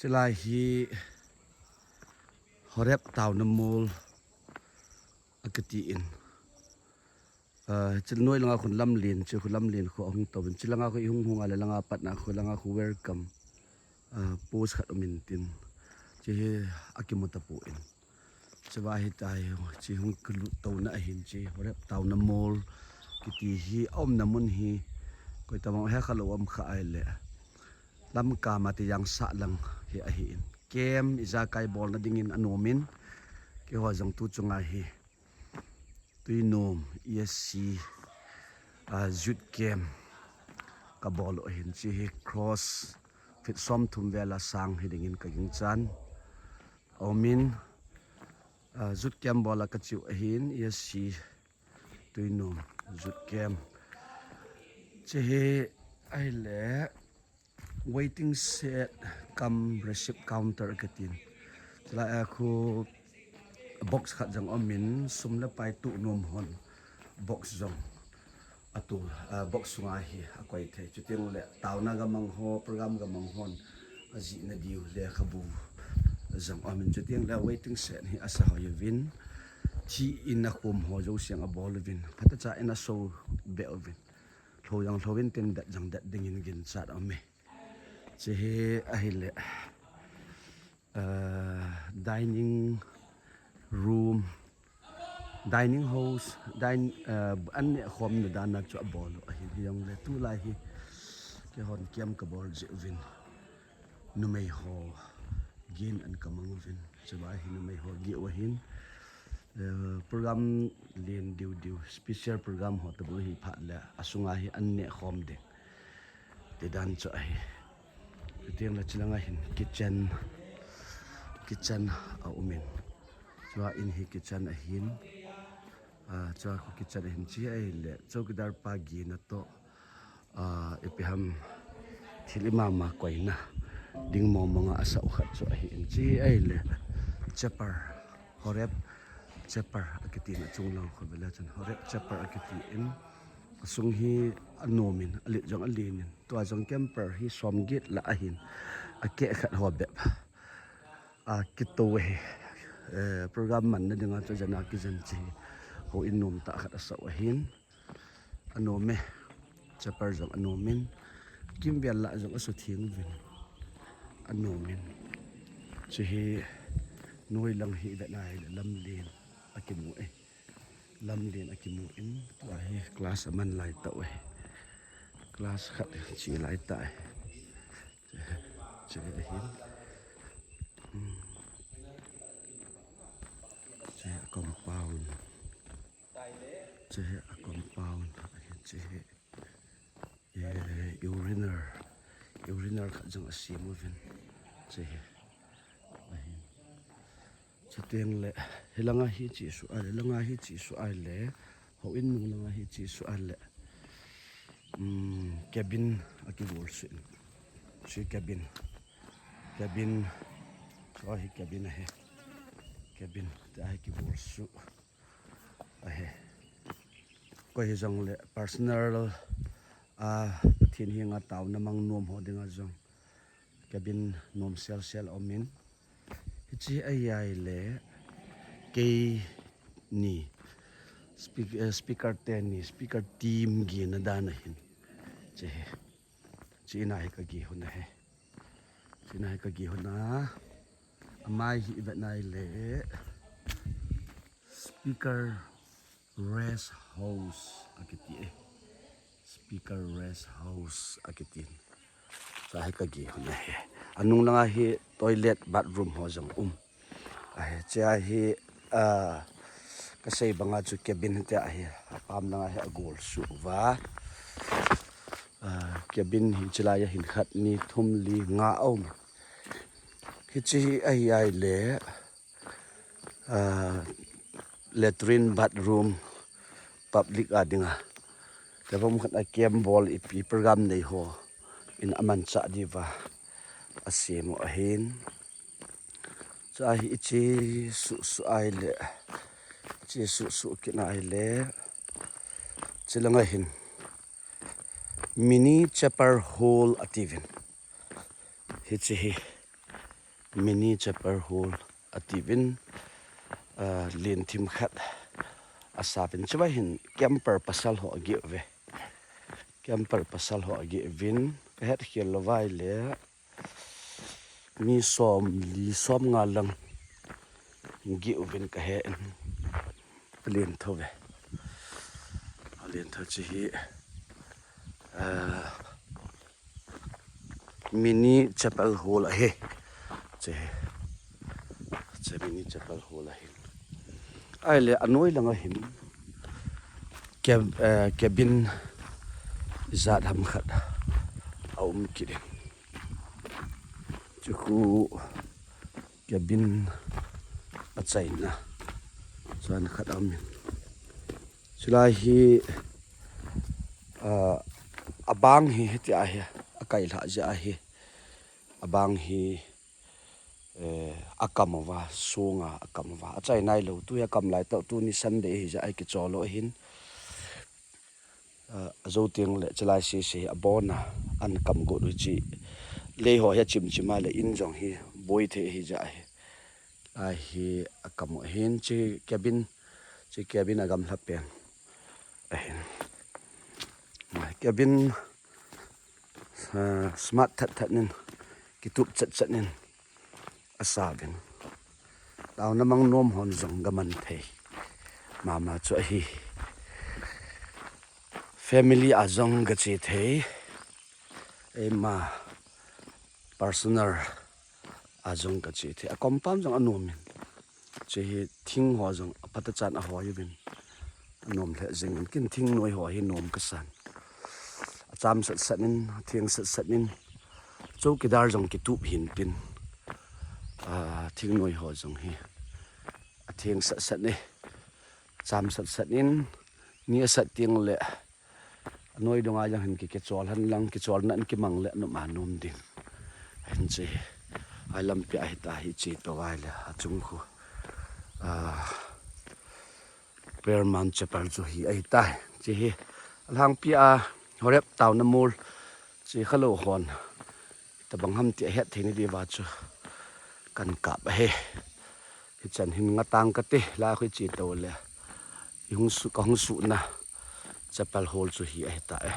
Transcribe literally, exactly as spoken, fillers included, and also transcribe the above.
Chulai hi Horeb taona mol akiti in. Ah, chulai noi langa khun lamlen, chu khu lamlen khu ahung tou in. Chulanga khu ihung hung a le langa patna khu langa khu welcome, ah, post khat um in tin. Chu hi akimu tapon. Chua hi tai, chu hung kilut touna ahin chu Horeb taona mol kiti hi aumna mun hi. Koi tabang hekha lou um kha ahile. Lamka mati yang sahlang hi ahin. Camp ijakai bolna dingin anom in. Keiho jong tu chunga hi. Tuinom E S C, ah, youth camp kabol u ahin chu hi cross feet somthum vel a sang hi dingin kaginchan. Aum in, ah, youth camp bol a kache u ahin, E S C Tuinom youth camp. Chu hi ahile waiting shed cum receipt counter akitin. Chulai a khu box khat jong um in sum le pai tuh nom hon box jong atu, ah, box sunga hi akoi thei. Chuteng le taona gamang ho, program gamang hon ajihna diu lekhabu jong um in. Chuteng le waiting shed hi asa hoi uvin. Thi in akhom ho jouse jong abol uvin. Phatecha in aso be uvin. Lhou jong lhou in tin det jong det dingin ginchat aume. Chu hi ahile, ah, dining room, dining house, din-, ah, an neh khomna dan a chu abol u ahin, hijongle tulai hi keihon camp kabol jeh uvin numei ho gin an kamang uvin, chua hi numei ho gin u ahin, eh, program len diu diu, special program ho tabang hi phat le asunga hi an neh khom ding. Tidan chu ahi. Chuteng le chulanga hin kitchen, kitchen aum in. Chua in hi kitchen ahin. Ah, chua khu kitchen ahin chu ahile chowkidar pa gin a toh. Ah, ipi ham thil imama koina ding mong mong a asa u khat chu ahin chu ahile chapel. Horeb chapel akiti na chunglang khu bela chun Horeb chapel akiti in. Asung hi anom in, alet jong alen in. Tua jong camper hi somget lah ahin. Akeh khat ho bep. Akitou ahi. Eh, program manna dinga chu jana kijen chu hi. Houin nom tah khat asa u ahin. Anom e. Chapel jong anom in. Kimvel lah jong asutheng uvin. Anom in. Chu hi noi lang hi vet nai le lamlen akimu e. Lamlen akimu in, tua hi class aman lai tah e. Class khat che lai tah e. Che, che ahin. Hmm. Che a compound. Che a compound. Che, eh, urinal. Urinal khat jong asem uvin. Che hi. Ahin. Chuteng le, hilanga hi che suh a le, langa hi che suh a le, houin nung langa hi che suh a le. Hmm, cabin akigol suh in. Che cabin. Cabin. Chua hi cabin ahi. Cabin. Tia hi kigol suh. Ahi. Koi hijongle personal, ah, Pathen henga taona mang nom ho dinga jong cabin nom sel sel aum in. Hiche ahi ahile keini speak-, eh, speaker teni, speaker team gihna dan ahin. Che hi. Che ina hi kagih u ahi. Che ina hi kagih u a. Amai hi ivet nai le. Speaker rest house akiti e. Speaker rest house akiti. Cha hi kagih u ahi. Anung langa hi toilet bathroom ho jong um. Ahi, che ahi, ah, kasei banga chu cabin te ahi. Apam langa hi agol suh uva. Ah, cabin hi chulai a hin khat ni thum li nga aum. Hiche hi ahi ahile, ah, latrine bathroom public a dinga. Tebom khat a camp bol ipi program nei ho in amanchah diuva asem u ahin. Cha hi iche suh suh ahile, iche suh suh kit ahile, chulanga hin mini chapel hall atiuvin. Hiche hi Mini chapel hall atiuvin, ah, lenthim khat asauvin, chua hin camper pasal ho ageh uve. Camper pasal ho ageh uvin, kahet khel lou vai le, mi som li som nga lang geh uvin kahe in, alen thou ve. Alen thou chu hi, ah, mini chapel hall ahi. Che, che mini chapel hall ahi. Ahile anoi langa hin cab-, eh, cabin ijat ham khat aum kit in. Chu khu cabin achaina chan khat aum in. Chulai hi, ah, abang hi hitia hi, akailhah jeh ahi. Abang hi, eh, akam uva, sunga akam uva. Achai nailou, tu hi akam lai tah, tuni Sunday hijeh a kichol u ahin. Ah, ajou teng le, chulai sese hi abona, an kam got u chu. Lei ho hi achim chim a le, in jong hi boi thei hijeh ahi. Lai hi akam u ahin, chu cabin, chu cabin agamlha pen ahin. Cabin, ah, smart that that nin, kitup chet chet nin asauvin. Taona mang nom hon jong gaman thei mama chu ahi. Family a jong gache thei. Eima personal a jong gache thei. A compound jong anom in. Chu hi thing ho jong aphatechan ahoi uvin. Anom lheh jeng in, ken thingnoi ho hi nom kasan. Acham sat sat in, atheng sat sat in. Chowkidar jong kitup hin tin. Ah, thingnoi ho jong hi atheng sat sat in, acham sat sat in, ni asat teng le anoi dunga jong hin ki, kichol hen lang, kicholna in kimang le nom anom ding. Hin che, ai lampi a hita hi che to vai le, achung khu. Ah, Prayer Mount Chapel chu hi ahitai. Che hi, alhangpi a, Horeb taona mol, che khalou hon. Tabang ham ti ahet thei nadiuva chu kan kap ahi. Hichan hin ngatang kate, la khu che to le. I hung su, kahung suna chapel hall chu hi ahitai.